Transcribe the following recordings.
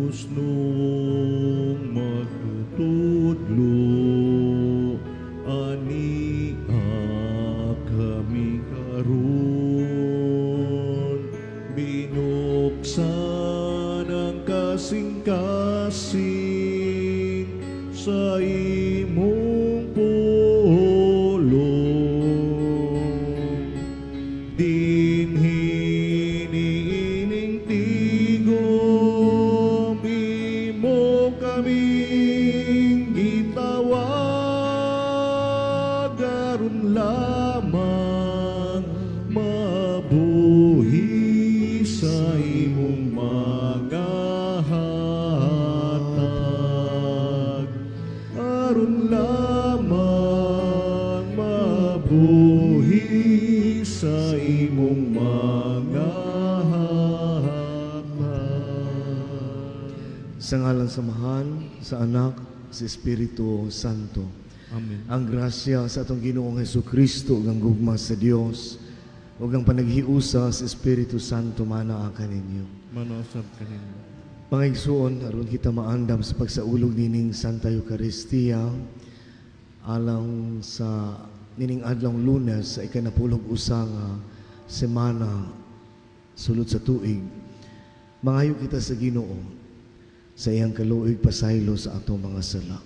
Kusnong magtutudlo ania kami karon, binuksan ang kasing-kasing sa imong pulong. Dinhi niining tigom, imo kaming gitawag aron lamang mabuhi sa imong mga hatag, aron lamang mabuhi sa imong mga hatag. Sa ngalan sa Amahan, sa Anak, sa Espiritu Santo. Amen. Ang grasya sa atong Ginoong Hesus Kristo ug ang gugma sa Dios ug ang panaghiusa sa Espiritu Santo manaa kaninyo. Manausab kaninyo. Mga igsuon, aron kita maandam sa pagsaulog nining Santa Eucharistia alang sa nining adlong Lunes sa ikanapulog usa nga semana sulod sa tuig. Mangayo kita sa Ginoo sa iyang kaluoy, pasaylo sa atong mga sala.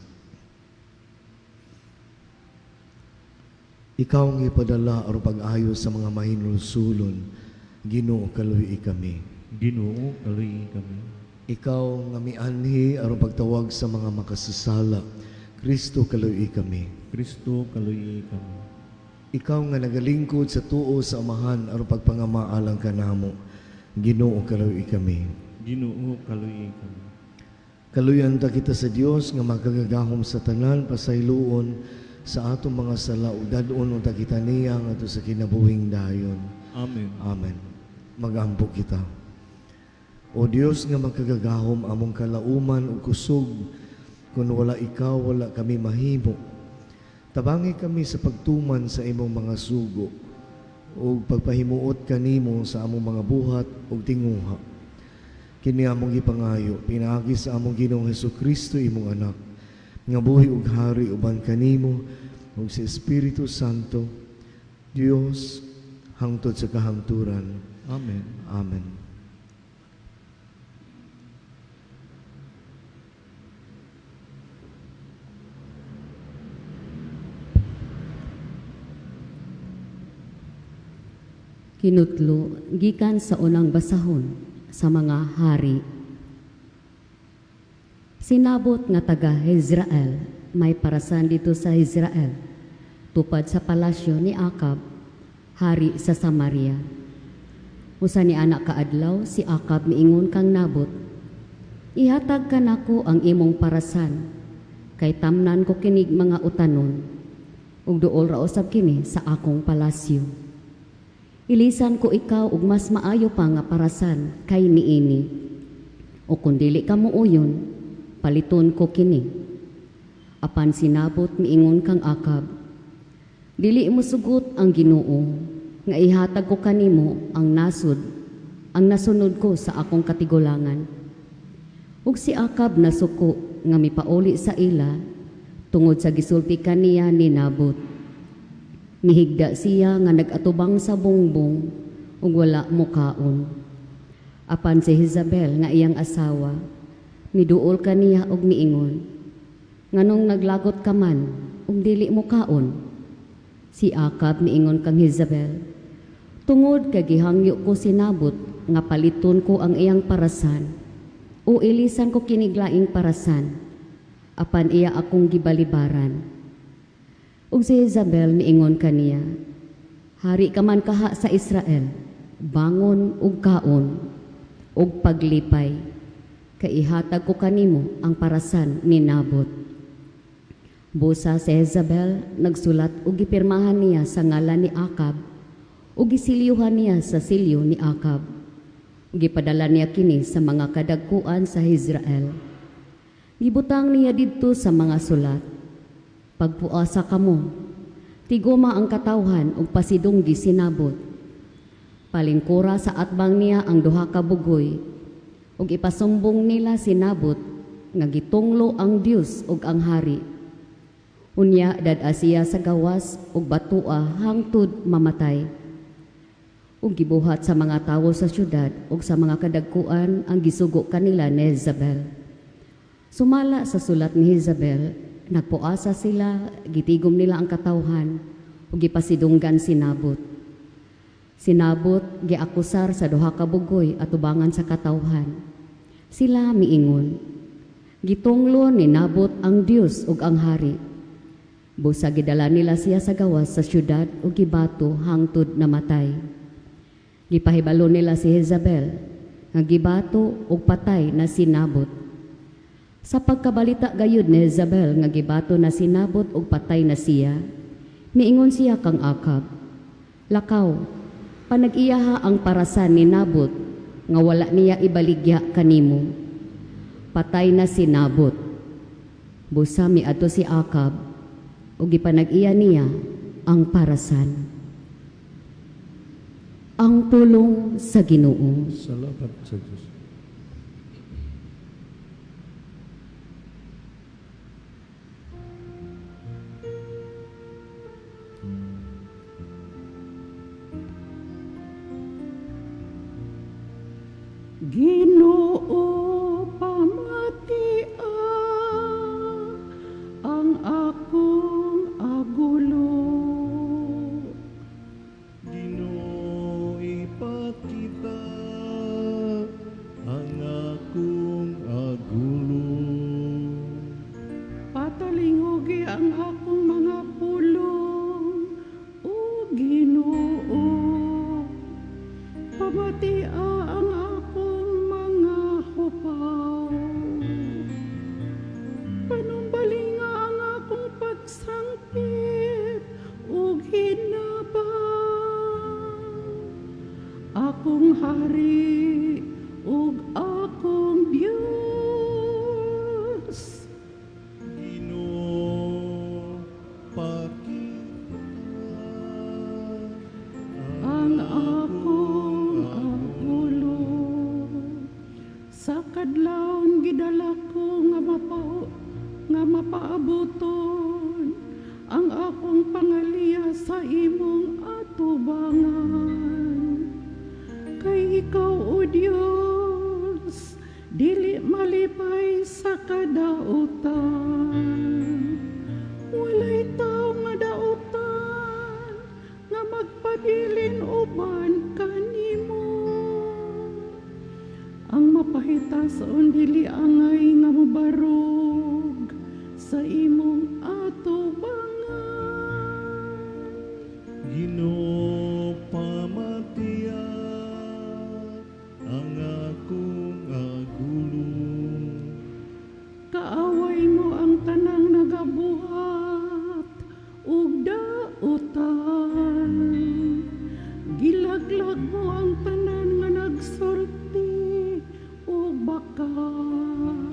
Ikaw ang ipadala aron pag-ayo sa mga mahinulsulon, Ginoo, kaluoyi kami. Ginoo, kaluoyi kami. Ikaw nga mianhi aron pagtawag sa mga makasasala, Kristo, kaluoyi kami. Kristo, kaluoyi kami. Ikaw nga nagalingkod sa tuo sa Amahan aron pagpangamaalang kanamo, Ginoo, kaluoyi kami. Ginoo, kaluoyi kami. Kaluyan ta kita sa Dios nga makagagahom sa tanan, pasayloon sa atong mga sala ug dad-on unta kita niya ngadto sa kinabuhing dayon. Amen. Amen. Magampo kita. O Dios nga makagagahom, among kalauman ug kusog, kun wala ikaw, wala kami mahimo. Tabangi kami sa pagtuman sa imong mga sugo ug pagpahimuot kanimo sa among mga buhat ug tinguha. Kini among gipangayo pinaagi sa among Ginoong Hesukristo, imong anak, nga buhi ug hari uban kanimo ug sa Espiritu Santo, Dios, hangtod sa kahangturan. Amen. Amen. Kinutlo gikan sa unang basahon sa mga hari. Sinabot nga taga Israel, may parasan dito sa Israel, tupad sa palasyo ni Akab, hari sa Samaria. Usa ni anak kaadlaw, si Akab miingon kang Nabot, "Ihatag kanako ang imong parasan, kay tamnan ko kinig mga utanon, ug duol ra usab kini sa akong palasyo. Ilisan ko ikaw og mas maayo pa nga parasan kay niini. O kung dili ka muuyon, paliton ko kini." Apan sinabot miingon kang Akab, "Dili mo sugot ang Ginoo nga ihatag ko kanimo ang nasod, ang nasunod ko sa akong katigulangan." Ug si Akab nasuko nga mipauli sa ila tungod sa gisulti kaniya ni Nabot. Mihigda siya nga nag-atubang sa bungbong ug wala mukaon. Apan si Jezabel nga iyang asawa, miduol kaniya og miingon, "Nganong naglagot ka man ug dili mukaon?" Si Akab miingon kang Jezabel, "Tungod kay gihangyo ko si Nabot nga paliton ko ang iyang parasan o ilisan ko kiniglaing parasan, apan iya akong gibalibaran." Ug si Jezabel miingon kaniya, "Hari ka man kaha sa Israel, bangon ug kaon ug paglipay, kay ihatag ko kanimo ang parasan ni Nabot." Busa si Jezabel nagsulat ug gipirmahan niya sa ngalan ni Akab ug gisilyuhan niya sa silyo ni Akab. Ug gipadala niya kini sa mga kadagkuan sa Israel. Gibutang niya didto sa mga sulat, "Pagpuasa kamo, tiguma ang katawhan ug pasidunggi si Nabot. Palingkura sa atbang niya ang duha ka bugoy. Ug ipasumbong nila si Nabot nga gitunglo ang Dios ug ang hari. Unya dad-a siya sa gawas ug batua hangtod mamatay. Ug gibuhat sa mga tawo sa syudad ug sa mga kadagkuan ang gisugo kanila ni Jezebel. Sumala sa sulat ni Jezebel, nagpuasa sila, gitigom nila ang katawhan ug gipasidunggan si Nabot. Si Nabot giakusar sa duha ka bugoy atubangan sa katawhan. Sila miingon, gitunglo ni Nabot ang Dios ug ang hari. Busa gidala nila siya sa gawas sa syudad ug gibato hangtod namatay. Gipahibalo nila si Jezebel nga gibato ug patay na si Nabot. Sa pagkabalita gayud ni Jezebel nga gibato na si Nabot ug patay na siya, miingon siya kang Akab, "Lakaw, panag-iyaha ang parasan ni Nabot nga wala niya ibaligya kanimo. Patay na si Nabot." Busa miadto si Akab ug gipanag-iya niya ang parasan. Ang pulong sa Ginoo. Salamat sa Diyos. Ginoo, pamatia ang akong agulo. Ginoo, ipakita ang akong agulo. Patalingugi ang akong mga pulong, o Ginoo. Pamatia ang akong mga hupaw. Panumbalinga ang akong pagsangpit ug hinabang. Akong hari ug akong Diyos. Ginoo, pakita Ang akong agulo. Sa kadlawon gidala ko nga mapaabuton ang akong pangaliya sa imong atubangan. Kay ikaw, O Dios, dili malipay sa kadautan. Walay tao nga dautan nga magpabilin uban kanimo. Ang mapahitason dili angay nga mobarog sa imong atubangan. Ginoo, pamatia ang akong agulo. Kaaway mo ang tanang nagabuhat ug dautan. Gilaglag mo ang tanan nga nagsulti ug bakat.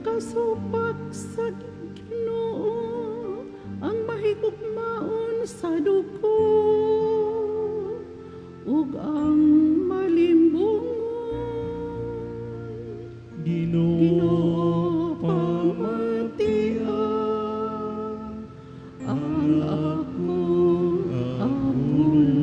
Kasupak sa Ginoo ang mahigugmaon sa dugo ug ang malimbungon. Ginoo, Ginoo, pamatia ang akong agulo.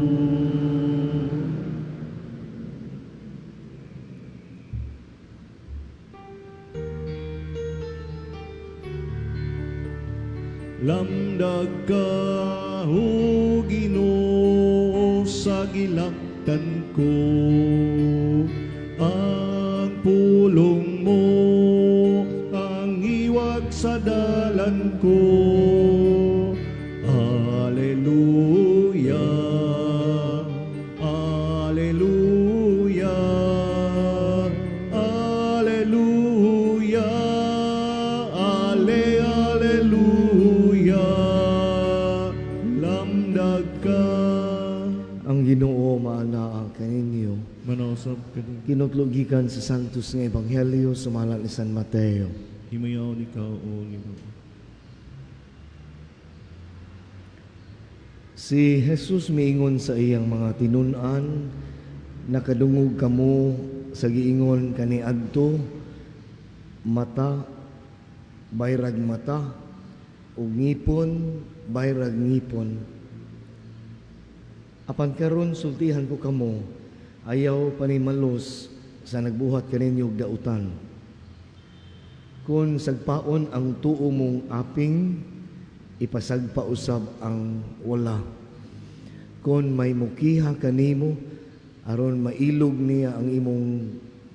Lamdag ka, O Ginoo, sa gilaktan ko. Ang pulong mo, ang iwag sa dalan ko. Alleluia, Alleluia, Alleluia, Ale, Alleluia. Lamdag ka. Ang Ginoo maanaa kaninyo. Manausap ka din. Kinutlo gikan sa Santos nga Ebanghelyo sumala ni San Mateo. Himayaon ikaw, O Ginoo. Si Jesus miingon sa iyang mga tinun-an, nakadungog kamo sa giingon kaniadto, "Mata bayrag mata ug ngipon bayrag ngipon." Apan karon sultihan ko kamo, ayaw panimalos sa nagbuhat kaninyo og dautan. Kung sagpaon ang tuo mong aping, ipasagpa usab ang wala. Kung may mukiha kanimo aron mailog niya ang imong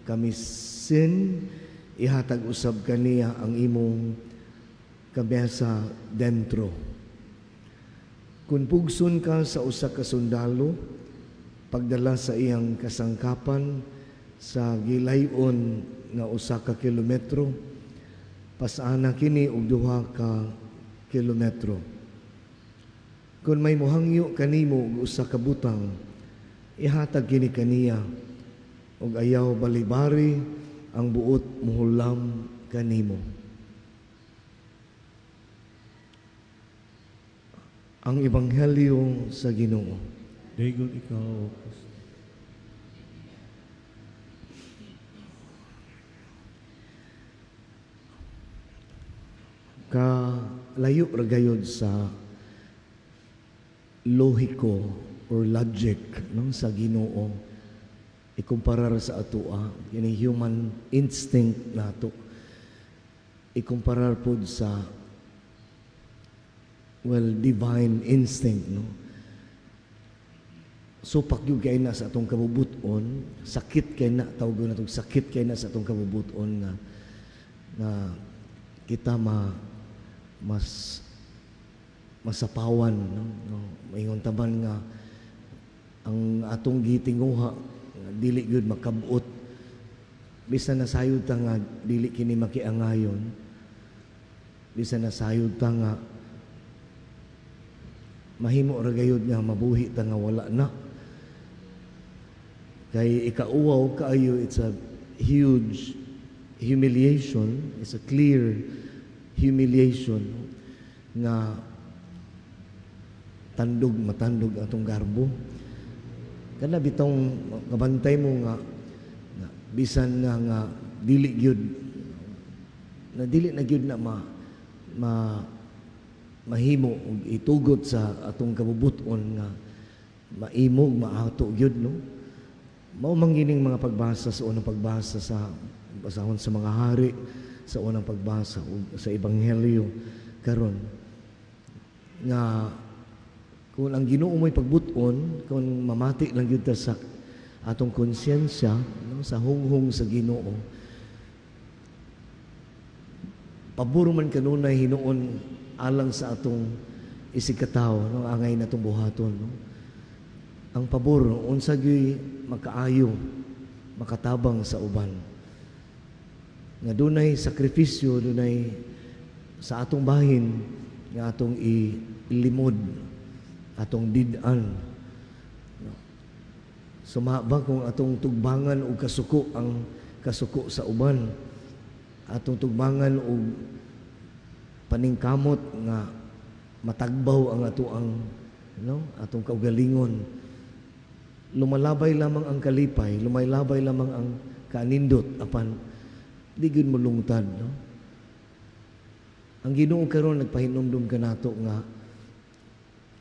kamisin, ihatag usab kaniya ang imong kabesa dentro. Kung pugson ka sa usa ka sundalo, pagdala sa iyang kasangkapan sa gilayon nga 1 ka kilometro, pasana kini og 2 ka kilometro. Kung may muhangyo kanimo og usa ka butang, ihatag kini kaniya ug ayaw balibari ang buot muhulam kanimo. Ang Ebanghelyo sa Ginoo. Daygon ikaw, O Kristo. Kalayo ra gayod sa lohiko or logic, no, sa Ginoo ikumpara ra sa atoa, kini human instinct nato ikumparar pod sa, well, divine instinct, no? Supak gyud kay na sa atong kabubuton, sakit kay na, tawag nato, sakit kay na sa atong kabubuton nga kita mas masapawan, no? Maingon taman nga ang atong gitinguha nga dili gyud makabot, bisan nasayod ta nga dili kini makiangayon, bisan nasayod ta nga mahimo ra gayud nga mabuhi ta nga wala na, kay ikauwaw kaayo. It's a huge humiliation, it's a clear humiliation nga tandog matandog atong garbo. Kana bitong kabantay mo nga bisan nga dili gyud na, dili na gyud na ma, ma mahimo og itugot sa atong kabubuton nga maimog maato gyud, no? Mao man gining mga pagbasa sa unang pagbasa, sa basahon sa Mga Hari sa unang pagbasa ug sa Ebanghelyo karon, nga kung ang Ginoo mo'y pagbuton, kung mamati lang gyud ta sa atong konsyensya, no, sa hunghong sa Ginoo, pabor man kanunay hinuon alang sa atong isigkatawo, no, angay natong buhaton, no? Ang pabor, unsa gyuy makaayo, makatabang sa uban, nga dunay sakripisyo, dunay sa atong bahin nga atong ilimod, atong did-an, no? Suma ba kung atong tugbangan og kasuko ang kasuko sa uban, atong tugbangan og paningkamot nga matagbaw ang ato ang, no, atong kaugalingon, lumalabay lamang ang kalipay, lumalabay lamang ang kanindot, apan di gyud mo lungtad, no? Ang Ginoo karon nagpahinumdum kanato nga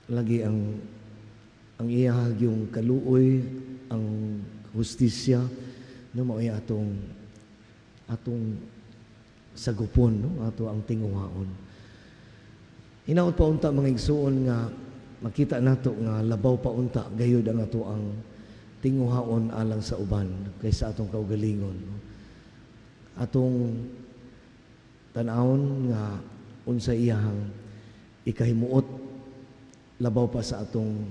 lagi ang iya yung kaluoy, ang hustisya, no, mao'y atong sagupon, no, ato ang tinguhaon. Hinaot pa unta, mga igsuon, nga makita nato nga labaw pa unta gayud ang ato ang tinguhaon alang sa uban kaysa atong kaugalingon, no? Atong tan-awon nga unsa iyahang ikahimuot labaw pa sa atong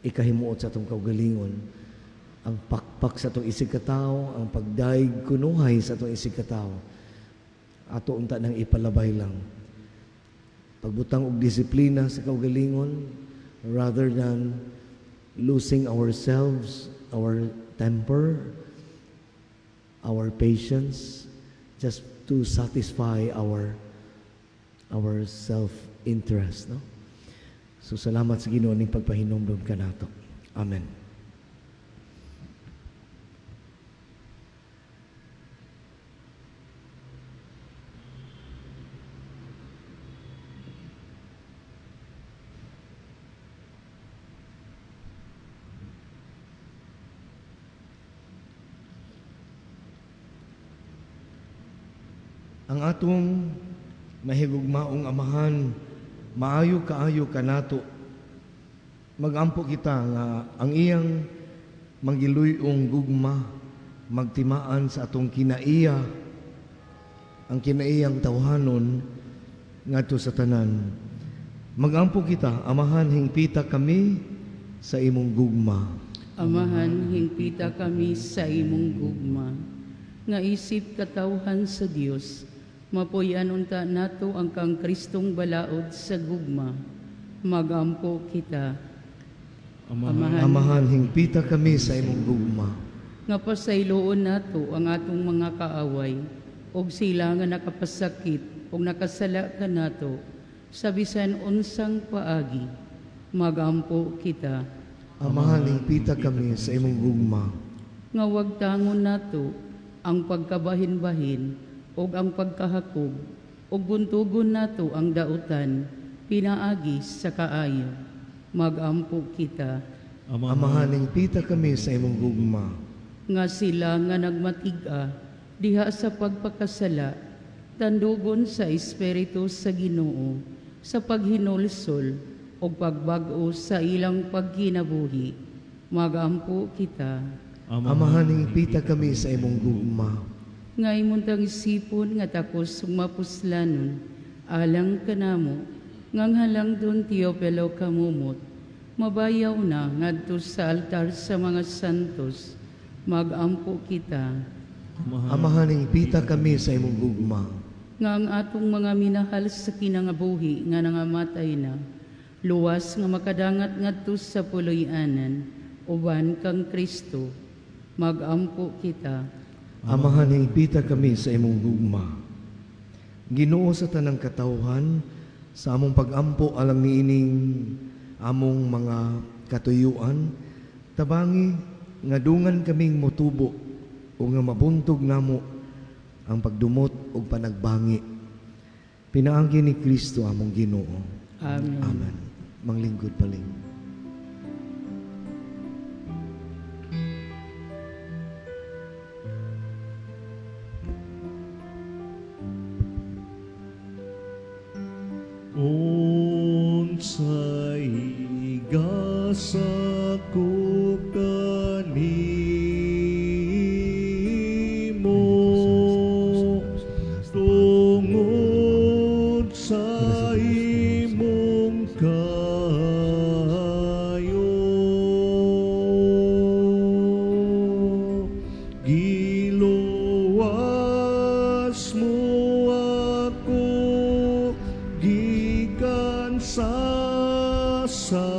ikahimuot sa atong kaugalingon, ang pakpak sa atong isig katawo, ang pagdayeg kunuhay sa atong isig katawo, ato unta nang ipalabay lang, pagbutang og disiplina sa kaugalingon rather than losing ourselves, our temper, our patience, just to satisfy our self-interest, no? So salamat sa Ginoo ning pagpahinumdom kanato. Amen. Ang atong mahigugmaong Amahan, maayo kaayo kanato. Magampo kita nga ang iyang mangiluyong gugma magtimaan sa atong kinaiya, ang kinaiyang tawhanon ngadto sa tanan. Magampo kita, Amahan, hingpita kami sa imong gugma. Amahan, hingpita kami sa imong gugma. Nga isip katawhan sa Dios, mapuy-an unta nato ang kang Kristong balaod sa gugma. Magampo kita. Amahan, Amahan, hingpita kami sa imong gugma. Nga pasayloon nato ang atong mga kaaway ug sila nga nakapasakit ug nakasala kanato sa bisan unsang paagi. Magampo kita. Amahan, hingpita kami sa imong gugma. Nga wag tangon nato ang pagkabahin-bahin ug ang pagkahakog ug buntugon nato ang dautan pinaagi sa kaayo. Magampo kita. Amahan, hingpita kami sa imong gugma. Nga sila nga nagmatig-a diha sa pagpakasala, tandugon sa espiritu sa Ginoo sa paghinulsol ug pagbag-o sa ilang pagkinabuhi. Magampo kita. Amahan, hingpita kami sa imong gugma. Nga imong isipon nga takos ug mapuslanon alang kanamo nga ang halangdon Teopelo kamumot mabayaw na ngadto sa altar sa mga santos. Magampo kita. Amahan, hingpita kami sa imong gugma. Nga ang atong mga minahal sa kinangabuhi nga nangamatay na, luwas nga makadangat ngadto sa puloy-anan uban kang Kristo. Magampo kita. Amahan, hingpita kami sa imong gugma. Ginoo sa tanang katawhan, sa among pagampo alang niining among mga katuyuan, tabangi nga dungan kaming motubo o nga mabuntog namo ang pagdumot ug panagbangi. Pinaagi ni Kristo among Ginoo. Amen. Amen. Manglingkod paling. Unsay gasa ko kanimo tungod sa imong kaayo, giluwas mo ako gikan sa sala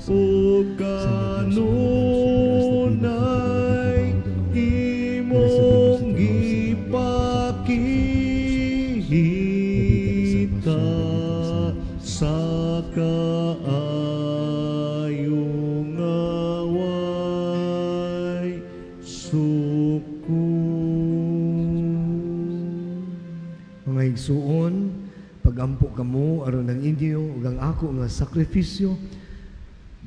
ug kanunay imong gipakita sa kaayo nga way suko. Mga igsuon, pagampo kamo aron ang inyo ug ang ako nga sakripisyo,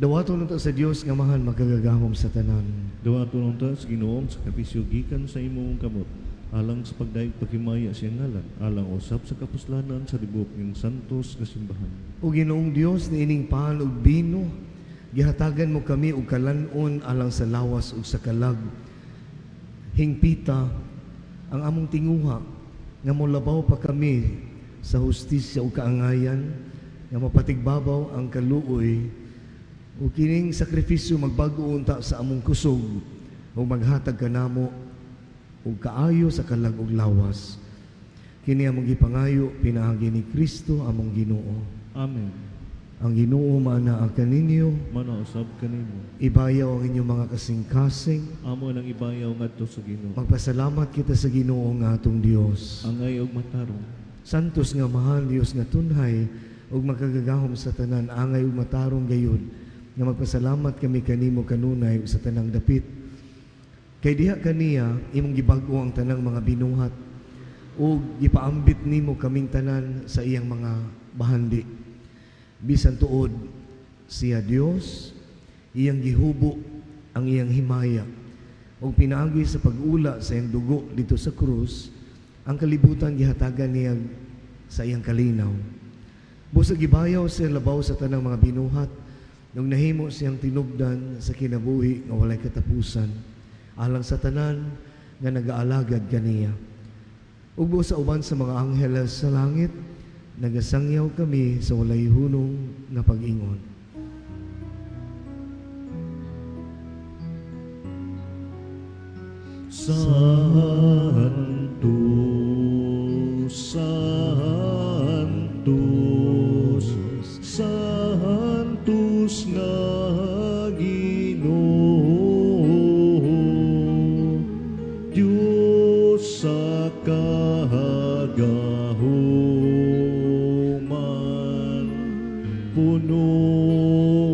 dawaton unta sa Dios nga mahal makagagahom sa tanan. Dawaton unta sa Ginoo ang sakripisyo gikan sa imong kamot alang sa pagdayeg paghimaya sa iyang ngalan, alang usab sa kapuslanan sa tibuok niyang santos nga simbahan. O Ginoong Dios, niining pan ug bino, gihatagan mo kami og kalan-on alang sa lawas ug sa kalag. Hingpita ang among tinguha nga molabaw pa kami sa hustisya ug kaangayan, nga mapatigbabaw ang kaluoy ug kining sakripisyo magbag-o unta sa among kusog ug maghatag kanamo og kaayo sa kalag ug lawas. Kini among gipangayo pinaagi ni Kristo among Ginoo. Amen. Ang Ginoo maanaa kaninyo, Mana usab kanimo. ibayaw ang inyong mga kasing-kasing. Amo nang ibayaw ngadto sa Ginoo. Magpasalamat kita sa Ginoo nga atong Dios. Angay og matarong. Santos nga mahal Dios nga tunhay ug makagagahom sa tanan, angay ug matarong gayud nga magpasalamat kami kanimo kanunay ug sa tanang dapit. Kay diha kaniya imong gibag-o ang tanang mga binuhat ug gipaambit nimo kaming tanan sa iyang mga bahandi. Bisan tuod siya Dios, iyang gihubo ang iyang himaya. Ug pinaagi sa pag-ula sa iyang dugo dito sa krus, ang kalibutan gihatagan niya sa iyang kalinaw. Busag gibayaw siya labaw sa tanang mga binuhat, nung nahimo siyang tinubdan sa kinabuhi nga walay katapusan, alang sa tanan nga nagaalagad kaniya. Ug buot sa uban sa mga angheles sa langit, nagasangyaw kami sa walay hunong nga pag-ingon. Santo, Santos, Santos nga Ginoo, Diyos sa kagahuman, puno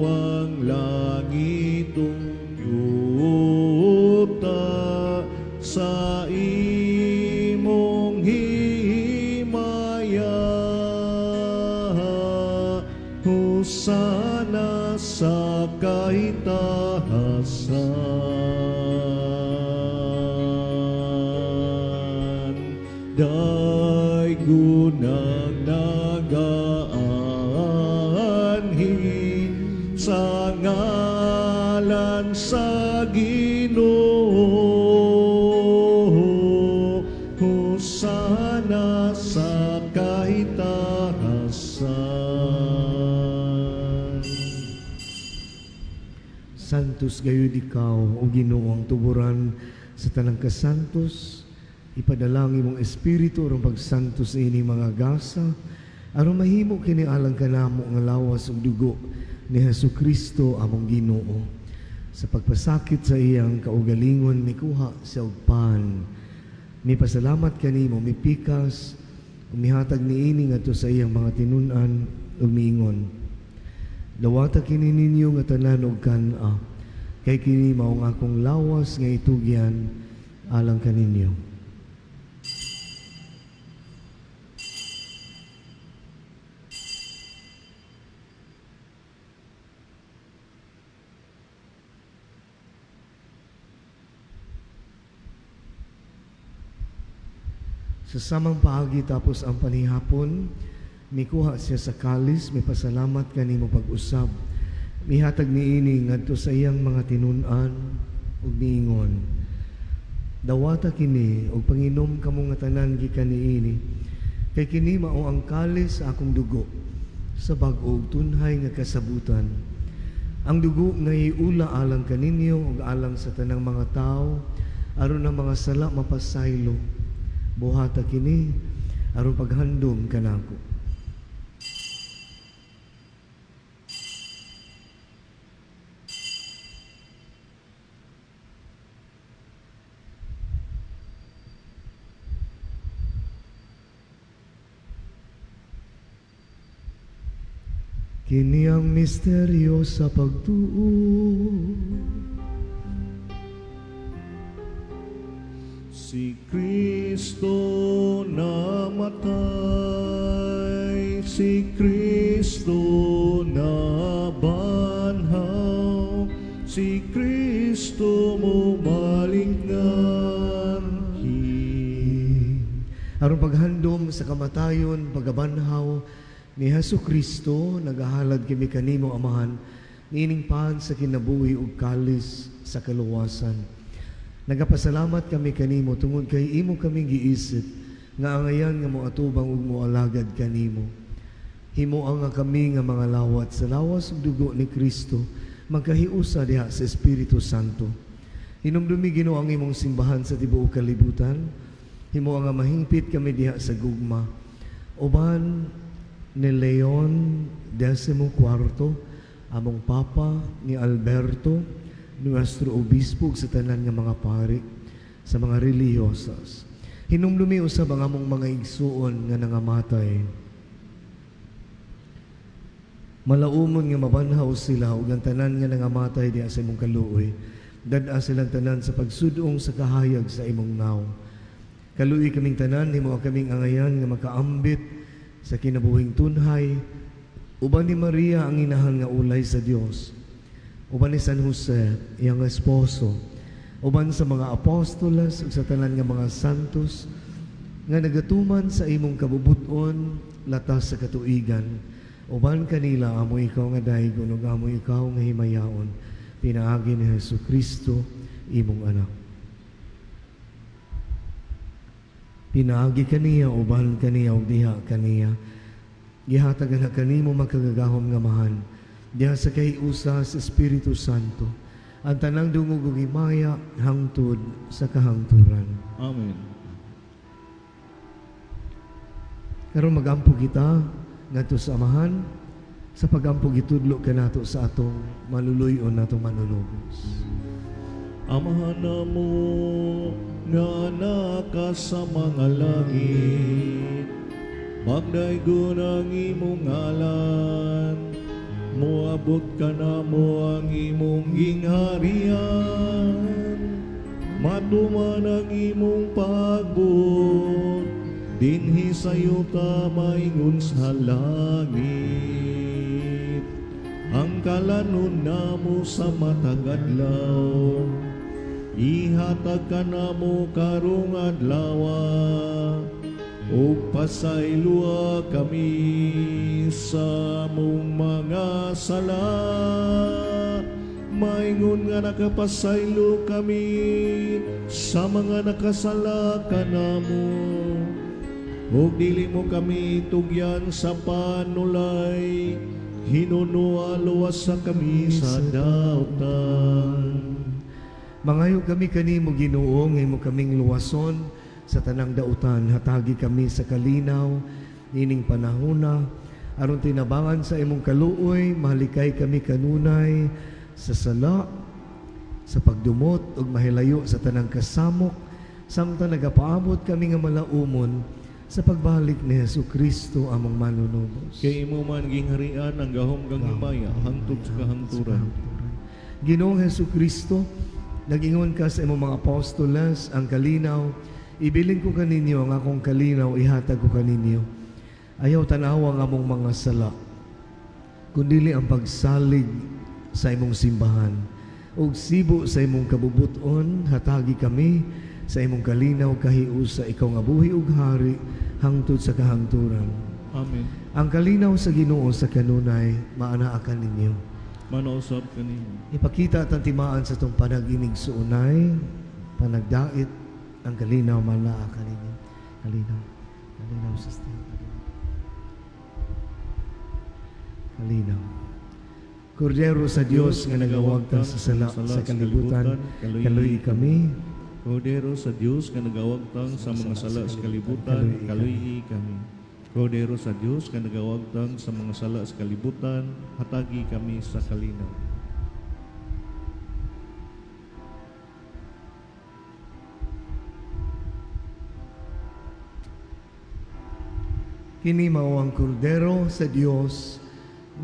ang langit ug yuta sa imong himaya. Hosana sa kaitahasan. Daygon ang nagaanhi sa ngalan sa Ginoo. Hosana sa kaitahasan. Santos gayud ikaw, o Ginoo, ang tuburan sa tanang kasantos. Ipadala ang imong espiritu aron pagsantos ini mga gasa, aron mahimo kini alang kanamo nga lawas ug dugo ni Hesus Kristo among Ginoo. Sa pagpasakit sa iyang kaugalingon, mikuha siya og pan. Mipasalamat kanimo, mipikas, umihatag niini ngadto sa iyang mga tinun-an ug miingon: "Dawata kini ninyo nga tanan og kan-a, kay kini mao ang akong lawas nga itugyan alang kaninyo." Sa samang paagi tapos ang panihapon, mikuha siya sa kalis, mipasalamat kanimo pag-usab. Mihatag niini ngadto sa iyang mga tinun-an ug miingon: "Dawata kini ug panginom kamo nga tanan gikan niini, kay kini mao ang kalis sa akong dugo sa bag-o ug tunhay nga kasabutan. Ang dugo nga iula alang kaninyo ug alang sa tanang mga tawo aron ang mga sala mapasaylo. Buhata kini aron paghandom kanako." Kini ang misteryo sa pagtuo. Si Kristo namatay, si Kristo nabanhaw, si Kristo mobalik nganhi. Aron paghandom sa kamatayon, pagabanhaw ni Hesus Kristo, nagahalad kami kanimo, Amahan, niining pan sa kinabuhi ug kalis sa kaluwasan. Nagapasalamat kami kanimo tungod kay imo kami giisip nga angayan nga moatubang ug moalagad kanimo. Himoa nga kami nga mga lawat sa lawas ug dugo ni Kristo magkahiusa diha sa Espiritu Santo. Hinumdumi, Ginoo, ang imong simbahan sa tibuok kalibutan. Himoa nga mahingpit kami diha sa gugma. Uban ni Leon Decimo Cuarto, among Papa, ni Alberto, nuestro obispo, ug sa tanan nga mga pari, sa mga relihiyosas. Hinumdumi usab ang among mga igsuon nga nangamatay. Malaumon nga mabanhaw sila ug ang tanan nga nangamatay diha sa imong kaluoy. Dad-a silang tanan sa pagsudong sa kahayag sa imong nawong. Kaluoyi kaming tanan, himoa kaming angayan nga makaambit sa kinabuhing tunhay, uban ni Maria ang inahan nga ulay sa Dios, uban ni San Jose, iyang esposo, Uban sa mga apostoles ug sa tanan nga mga santos nga nagatuman sa imong kabubuton latas sa katuigan. Uban kanila amo ikaw nga daygon ug amo ikaw nga himayaon pinaagi ni Hesus Kristo imong anak. Pinaagi kaniya, uban kaniya ug diha kaniya. Gihatag na kanimo makagagahom nga Amahan. Diha sa kahiusa sa Espiritu Santo. Ang tanang dungog ug himaya hangtod sa kahangturan. Amen. Karon magampo kita ngadto sa Amahan sa pagampo gitudlo kanato sa atong maluluy-on natong manunubos. Amahan namo nga naka sa mga langit, pagdaygon ang imong ngalan, moabot kanamo ang imong gingharian, matuman ang imong pagbuot dinhi sa yuta maingon sa langit. Ang kalanon namo sa matag adlaw, ihatag kanamo karong adlawa, ug pasayloa kami sa among mga sala, maingon nga nakapasaylo kami sa mga nakasala kanamo. Ug dili mo kami tugyan sa panulay, hinunoa luwasa kami sa dautan. Mangayo kami kanimo, Ginoo, nga imo kaming luwason sa tanang dautan. Hatagi kami sa kalinaw nining panahona aron tinabangan sa imong kaluoy mahalikay kami kanunay sa sala, sa pagdumot ug mahilayo sa tanang kasamok samtang nagapaabot kami nga malaumon sa pagbalik ni Hesus Kristo among manunubos. Kay imo man gingharian ang gahom kang himaya hangtod sa kahangturan. Ginoong Hesus Kristo, nag-ingon ka sa imong mga apostoles, "Ang kalinaw, ibilin ko kaninyo, ang akong kalinaw, ihatag ko kaninyo. Ayaw tanawa ang among mga sala, kundili ang pagsalig sa imong simbahan. Ug sibo sa imong kabubuton, hatagi kami sa imong kalinaw kahiusa, ikaw nga buhi ug hari hangtod sa kahangturan." Amen. Ang kalinaw sa Ginoo sa kanunay maanaa kaninyo. Manausab kanimo. Ipakita at ang timaan sa itong panag-inig suunay, panagdait, ang kalinaw manaa kaninyo. Kalinaw. Kalinaw, sister. Kalinaw. Kordero sa Dios nga nagawagtang sa sala sa kalibutan, kaluy kami. Kordero sa Dios nga nagawagtang sa mga sala sa kalibutan, kaluy kami. Kordero sa Dios nga nagawagtang sa mga sala sa kalibutan, hatagi kami sa kalinaw. Kini mao ang kordero sa Dios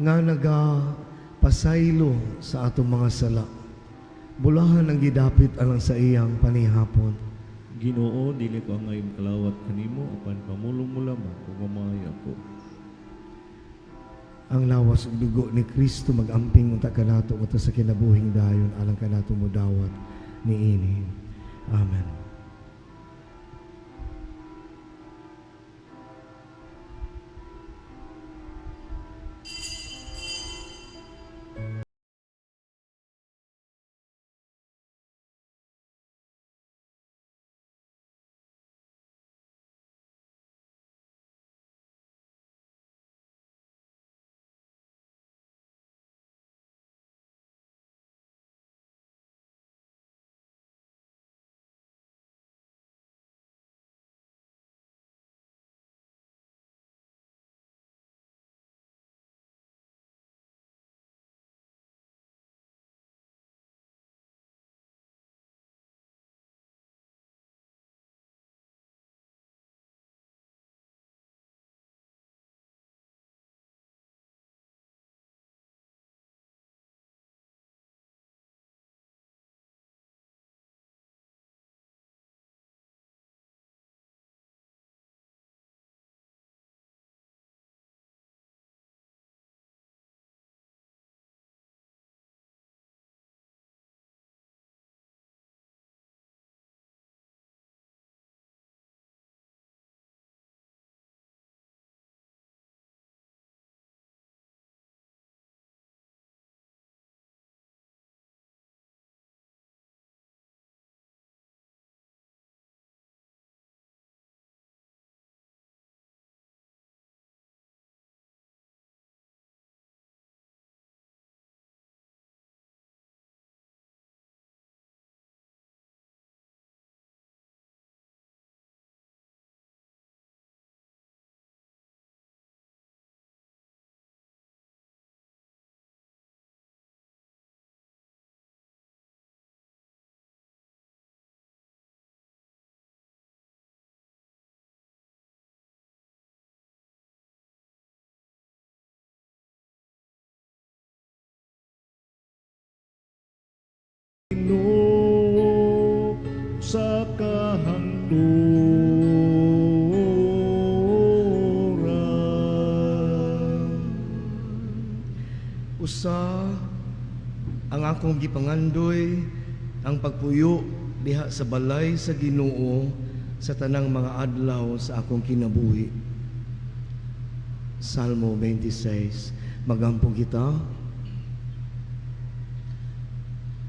nga nagapasaylo sa atong mga sala. Bulahan ang gidapit alang sa iyang panihapon. Ginoo, dili ko angay makalawat kanimo apan pamulong mo lamang ug mamaayo ako. Ang lawas ug dugo ni Kristo mag-amping unta kanato ngadto sa kinabuhing dayon alang kanato modawat niini. Amen. Ginoo sa kahangturan. Usa ang akong gipangandoy ang pagpuyo diha sa balay sa Ginoo sa tanang mga adlaw sa akong kinabuhi. Salmo 26. Magampo kita.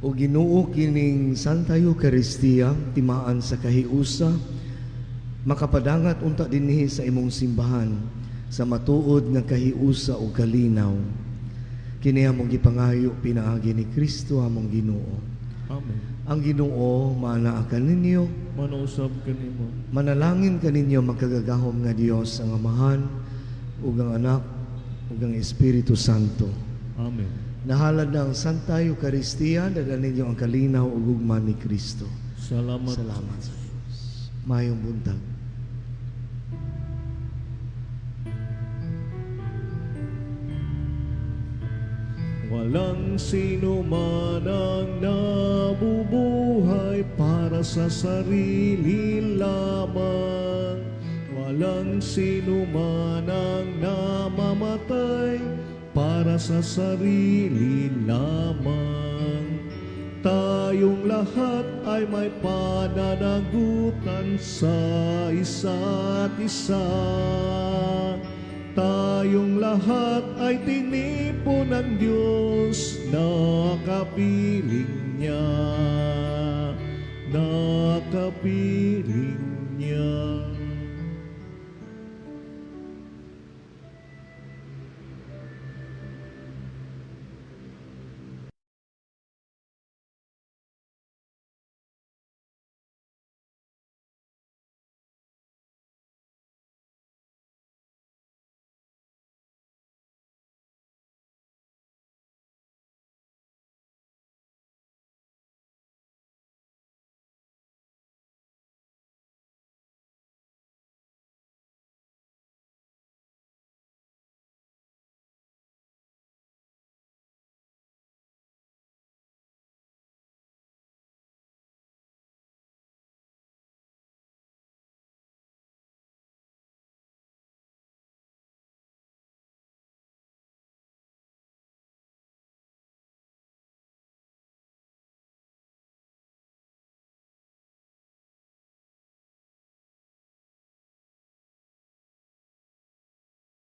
O Ginoo, kining Santa Eucharistia timaan sa kahiusa, makapadangat unta dinhi sa imong simbahan sa matuod nga kahiusa ug kalinaw. Kini among gipangayo pinaagi ni Kristo among Ginoo. Amen. Ang Ginoo maanaa kaninyo, Manausab kanimo. Manalangin kaninyo makagagahom nga Dios ang Amahan ug ang Anak ug ang Espiritu Santo. Amen. Nahalad na ang Santa Eucharistia, dala ninyo ang kalinaw ug gugma ni Kristo. Salamat. Salamat sa Diyos. Maayong buntag. Walang sino man ang nabubuhay para sa sarili lamang. Walang sino man ang namamatay para sa sarili lamang. Tayong lahat ay may pananagutan sa isa't isa. Tayong lahat ay tinipon ng Diyos na kapiling niya, na kapiling.